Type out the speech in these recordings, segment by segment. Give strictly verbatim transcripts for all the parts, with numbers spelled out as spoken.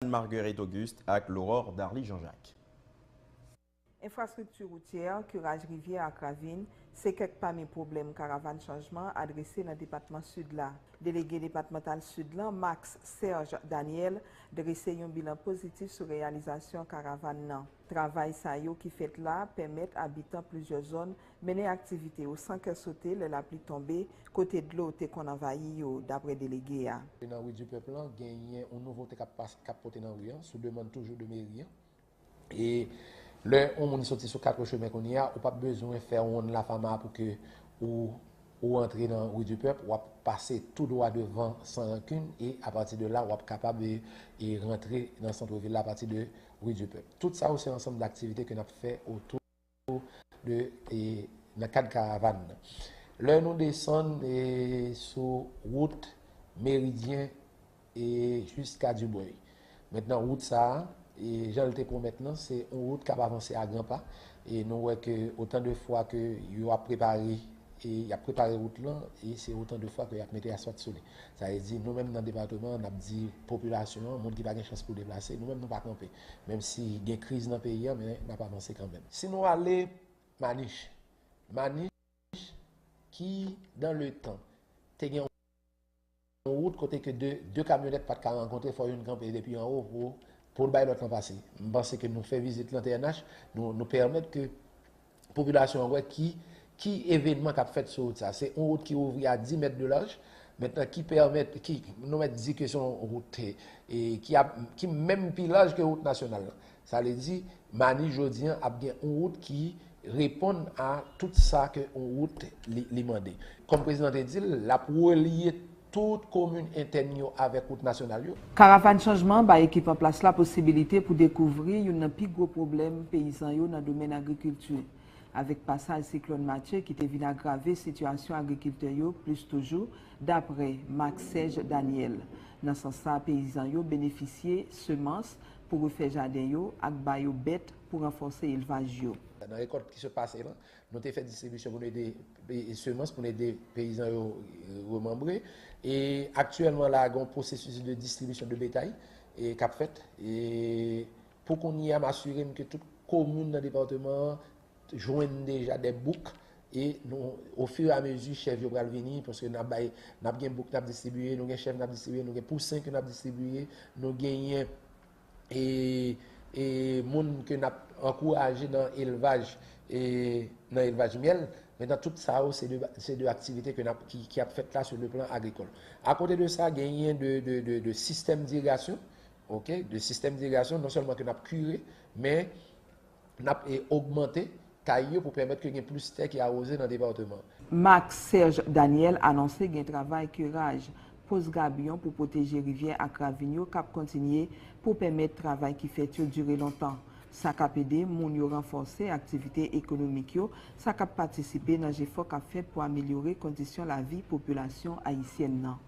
Marguerite Auguste ak Laurore Darly Jean-Jacques. Enfrastrikti woutyè, kiraj rivyè ak ravin, se kèk pami pwoblèm Karavàn Chanjman adrese nan depatman Sid la. Delege depatmantal Sid lan, Max Serge Daniel, drese yon bilan pozitif sou reyalizasyon karavàn nan. Travay sa yo ki fèt la pèmèt abitan plizyè zòn mennen aktivite yo san kè sote lè lapli tonbe, kote dlo te konn anvayi yo, dapre delege a. Nan Rue du Peuple lan, genyen yon nouvote k ap pas- k ap pote nan ri an, sou demann toujou de meri an. E lè yon moun soti sou Katrechemen kounye a, ou p ap bezwen fè wonn Lafama pou ke ou ou antre nan Rue du Peuple, w ap pase tou dwa devan San Rankin e apati de la, w ap kapab e, e rantre nan sant vil la apati de Rue du Peuple. Tout sa yo se ansanm daktivite ke n ap fè otou de e, nan kad karavàn nan. Lè nou desann e, sou wout Meridyen e jiska Dubway. Mentnan wout sa a, e jan l te pwomèt lan, se yon wout k ap avanse a gran pa. E nou wè ke otan de fwa ke yo ap prepare e y ap prepare wout lan, e se otan de fwa ke y ap mete asfalt sou li. Sa vle di, nou menm nan depatman an, n ap di popilasyon an, moun ki pa gen chans pou deplase, nou menm nou pa kanpe. Menm si gen kriz nan peyi an, men n ap avanse kanmenm. Si nou ale Manich, Manich ki, dans le temps, te gen yon wout kote ke de, de kamyonèt pa t ka rankontre, fò youn kanpe depi anwo pou, pou l bay lòt lan pase. M panse ke nou fè vizit lan T N H, nou, nou pèmèt ke popilasyon an wè ki, ki evènman k ap fèt sou wout sa. Se yon wout ki ouvri a dis mèt de laj, mentnan ki pèmèt, ki, nou mèt di ke se yon wout e, ki, ap, ki menm pi laj ke wout nasyonal lan. Sa vle di, Manich jodi an ap gen yon wout ki reponn a tout sa ke yon wout li, li mande. Kòm prezidan te di l, l ap relye tout komin entèn yo avèk wout nasyonal yo. Karavàn Chanjman bay ekip an plas la posibilite pou dekouvri youn nan pi gwo pwoblèm peyizan yo nan domèn agrikilti, avèk pasaj siklòn Matye ki te vin agrave sitiyasyon agrikiltè yo plis toujou, dapre Max Serge Daniel. Nan sans sa, peyizan yo benefisye semans pou refè jaden yo ak ba yo bèt pou ranfòse elvaj yo. Nan rekòt ki sot pase lan, nou te fè distribisyon pou nou ede, e, semans pou nou ede peyizan yo, e, remanbre. E aktyèlman la, gen yon pwosesis de distribisyon de betay, e, k ap fèt. E pou kounye a, m asire m ke tout komin nan depatman an jwenn deja de bouk. E nou, ofiramezi, chèf yo pral vini, paske n ap bay, n ap gen bouk n ap distribiye, nou gen chèf n ap distribiye, nou gen pousen ke n ap distribiye, nou genyen e, e moun ke n ap ankouraje nan elvaj, e, nan elvaj myèl. Mentnan, tout sa yo, se de, se de aktivite ke n ap, ki, ki ap fèt la sou le plan agrikòl. Akote de sa, genyen de, de, de, de sistèm dirigasyon, ok, de sistèm dirigasyon, non sèlman ke n ap kire, men n ap e, ogmante kay yo pou pèmèt ke gen plis tè ki awoze nan depatman an. Max Serge Daniel anonse gen travay kiraj, poz gabyon pou pwoteje rivyè ak ravin yo k ap kontinye pou pèmèt travay ki fèt yo dire lontan. Sa k ap ede moun yo ranfòse aktivite ekonomik yo, sa k ap patisipe nan jefò k ap fèt pou amelyore kondisyon lavi popilasyon ayisyèn nan.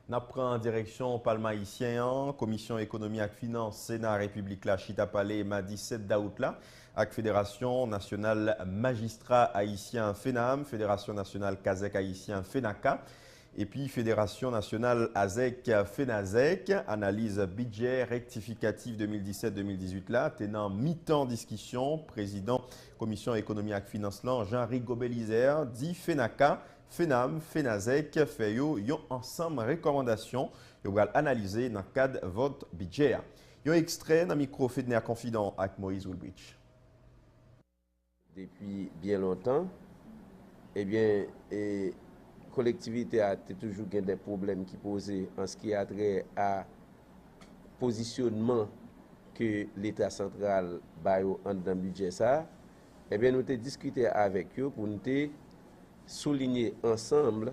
N ap pran direksyon Palm Ayisyen an. Komisyon Ekonomi ak Finans Sena Repiblik la chita pale madi sèt dawout la ak Federasyon Nasyonal Majistra Ayisyen, FENAM, Federasyon Nasyonal Kazèk Ayisyen, FENAKA, epi Federasyon Nasyonal Azèk, FENAZEK. Analiz bidjè rektifikatif de mil disèt de mil dizuit la te nan mitan diskisyon. Prezidan Komisyon Ekonomi ak Finans lan, Jean Rigaud Belizaire, di FENAKA, FENAM, FENAZEK fè yo yon ansanm rekòmandasyon yo pral analize nan kad vòt bidjè a. Yon ekstrè nan mikwo Fedner Confident ak Moïse Woolbridge. Depi byen lontan, ebyen, e, kolektivite a te toujou gen de pwoblèm ki poze an ce qui a trait a pozisyonman ke Leta santral ba yo anndan bidjè sa a, ebyen, nou te diskite avèk yo pou n te soulinye ansanm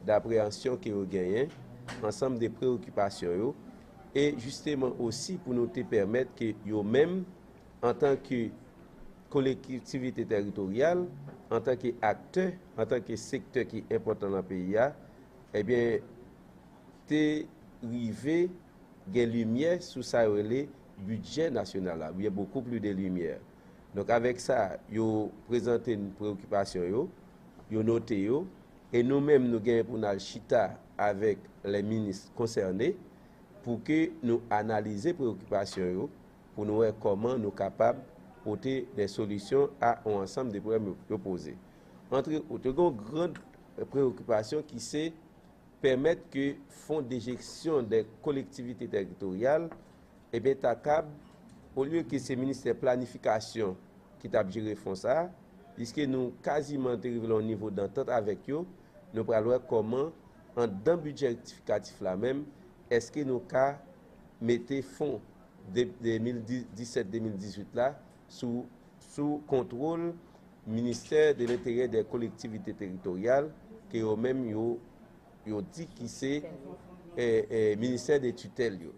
de apreyansyon ke yo genyen, ansanm de preyokipasyon yo, e jisteman osi pou nou te pèmèt ke yo menm, antanke kolektivite tèritoryal, antanke aktè, antanke sektè ki enpòtan nan peyi a, ebyen, te rive gen limyè sou sa yo rele bidjè nasyonal la, oubyen beaucoup plus de lumière. Donk, avèk sa, yo prezante n preyokipasyon yo, yo note yo, E nou menm, nou genyen pou n al chita avèk lè minis konsène pou ke nou analize preyokipasyon yo, pou nou wè kòman nou kapab pote de solisyon a yon ansanm de pwoblèm yo, yo poze. Antre oto, gen yon gran preyokipasyon ki se pèmèt ke fon de jesyon de kolektivite teritoryal, ebyen, ta kab, olye ke se ministè planifikasyon ki t ap jere fon sa a, piske nou kaziman te rive lan yon nivo dantant avèk yo, nou pral wè kòman, anndan bidjè rektifikatif la menm, èske nou ka mete fon de, de mil disèt de mil dizuit la sou, sou kontwòl Ministè de Lenteryè, dè Kolektivite Teritoryal, ke yo menm yo, yo di ki se, eh, eh, ministè de titèl yo.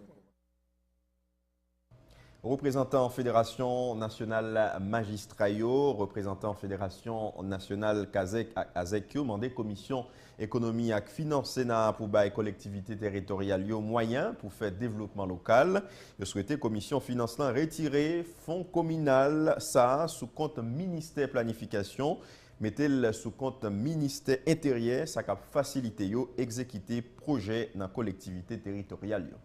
Reprezantan Federasyon Nasyonal Majistra yo, reprezantan Federasyon Nasyonal Kazèk ak Azèk yo mande Komisyon Ekonomi ak Finans Sena a pou bay kolektivite teritoryal yo mwayen pou fè devlopman lokal. Yo swete Komisyon Finans lan retire fon kominal sa a sou kont Ministè Planifikasyon, mete l sou kont Ministè Enteryè, sa k ap fasilite yo egzekite pwojè nan kolektivite teritoryal yo.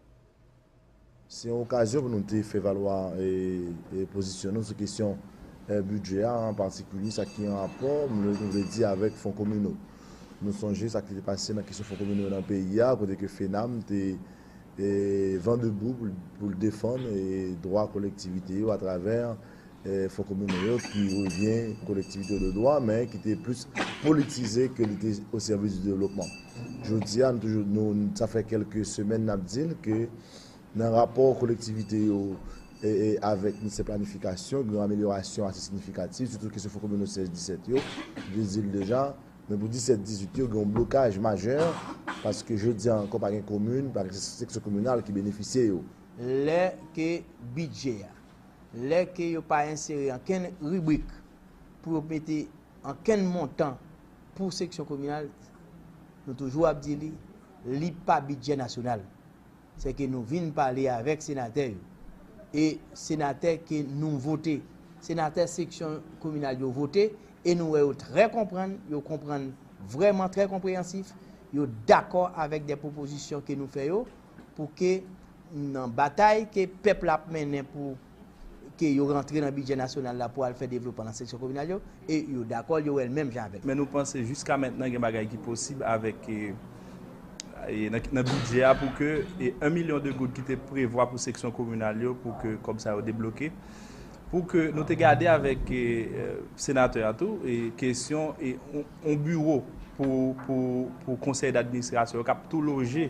Se yon okazyon pou nou te fè valwa, e, e, pozisyon nou sou kesyon, e, bidjè a, an patikilye sa ki an rapò, nou, nou vle di, avèk fon kominal. Nou sonje sa ki te pase nan kesyon fon kominal nan peyi a, kote ke FENAM te, e, van debou pou, pou l defann, e, dwa kolektivite yo atravè, e, fon kominal yo ki revyen kolektivite yo de dwa, men ki te plis politize ke li te o sèvis di devlopman. Jodi a, nou toujou, nou, sa fè kèlke semèn n ap di l ke nan rapò kolektivite yo, e, e, avèk Ministè Planifikasyon, gen yon amelyorasyon ase siyifikatif, sitou kesyon fon kominal sèz disèt yo, m te di l deja, men pou disèt dizuit yo, gen yon blokaj majè, paske jodi a ankò pa gen komin, pa gen seksyon kominal ki benefisye yo. Lè ke bidjè a, lè ke yo pa ensere ankenn ribrik pou yo mete ankenn montan pou seksyon kominal, nou toujou ap di li, li pa bidjè nasyonal. Se ke nou vin pale avèk senatè yo. E senatè ke nou vote, senatè seksyon kominal yo vote, e nou wè yo trè konprann, yo konprann vrèman trè konpreyansif, yo dakò avèk de pwopozisyon ke nou fè yo, pou ke nan batay ke pèp la ap mennen pou ke yo rantre nan bidjè nasyonal la pou al fè devlopman nan seksyon kominal yo, e yo dakò, yo wè l menm jan avèk. Men nou panse jiska mentnan gen bagay ki posib avèk, e, e, nan, nan bidjè a pou ke, e, en milyon de goud ki te prevwa pou seksyon kominal yo pou ke kòb sa yo debloke. Pou ke nou te gade avèk, e, e, senatè a tou, e, kesyon, e, on, on biwo pou, pou, pou konsèy dadministrasyon yo k ap tou loje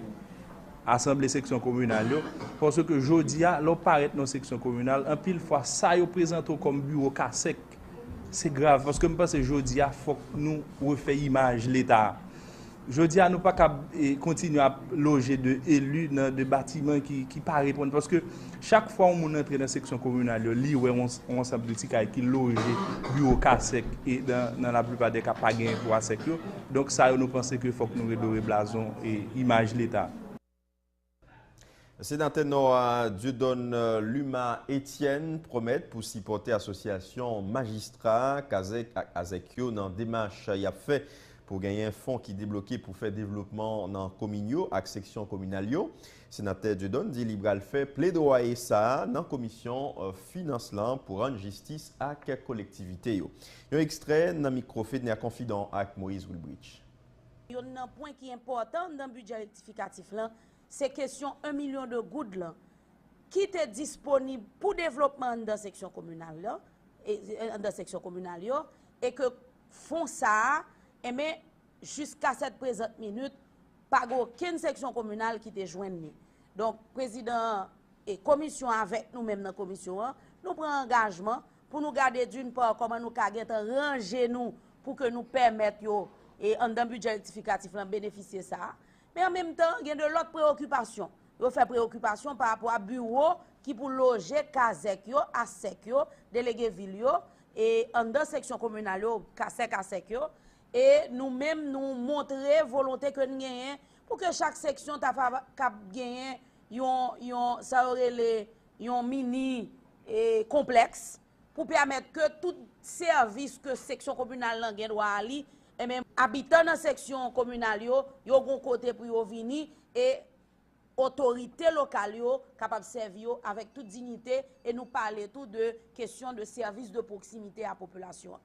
asanble seksyon kominal yo, paske jodi a, lè w parèt nan seksyon kominal, anpil fwa, sa yo prezante w kòm biwo kasèk, se grav, paske m panse jodi a, fòk nou refè imaj Leta a. Jodi a, nou pa kab, e, kontinye ap loje de eli nan de batiman ki, ki pa reponn, paske chak fwa yon moun antre nan seksyon kominal yo, li wè yon, yon ansanm de ti kay ki loje biwo kasèk, e nan, nan laplipa de ka pa gen biwo kasèk yo. Donk, sa yo, nou panse ke fòk nou redore blazon, e, imaj Leta. Senatè Nò a, Dieudonne Luma Etienne, pwomèt pou sipòte asosyasyon majistra, kazèk ak azèk yo nan demach y ap fè pou genyen fon ki debloke pou fè devlopman nan komin yo ak seksyon kominal yo. Senatè Dieudonne di li pral fè pledwaye sa a nan komisyon, eh, finans lan pou rann jistis ak kolektivite yo. Yon ekstrè nan mikwo Fedner Confident ak Moïse Wilbridge. Youn nan pwen ki enpòtan nan bidjè rektifikatif lan, se kesyon en milyon de goud lan ki te disponib pou devlopman anndan seksyon kominal yo, e, e, anndan seksyon kominal yo, e ke fon sa a, enben, jiska sèt prezant minit, pa gen okenn seksyon kominal ki te jwenn li. Donk, prezidan e komisyon avèk nou menm nan komisyon an, nou pran angajman pou nou gade, d'une part, kòman nou ka gentan ranje nou pou ke nou pèmèt yo, e anndan bidjè rektifikatif lan, benefisye sa a. Men an menm tan, gen de lòt preyokipasyon. Yo fè preyokipasyon pa rapò a biwo ki pou loje kazèk yo, asèk yo, delege vil yo, e anndan seksyon kominal yo, kasèk, asèk yo. E nou menm, nou montre volonte ke n genyen pou ke chak seksyon ta pa, kab genyen yon, yon, sa yo rele yon mini, e, konplèks pou pèmèt ke tout sèvis ke seksyon kominal lan gen dwa a li, enben, abitan nan seksyon kominal yo, yo gon kote pou yo vini e otorite lokal yo kapab sèvi yo avèk tout diyite e nou pale tou de kesyon de sèvis de pwoksimite a popilasyon an.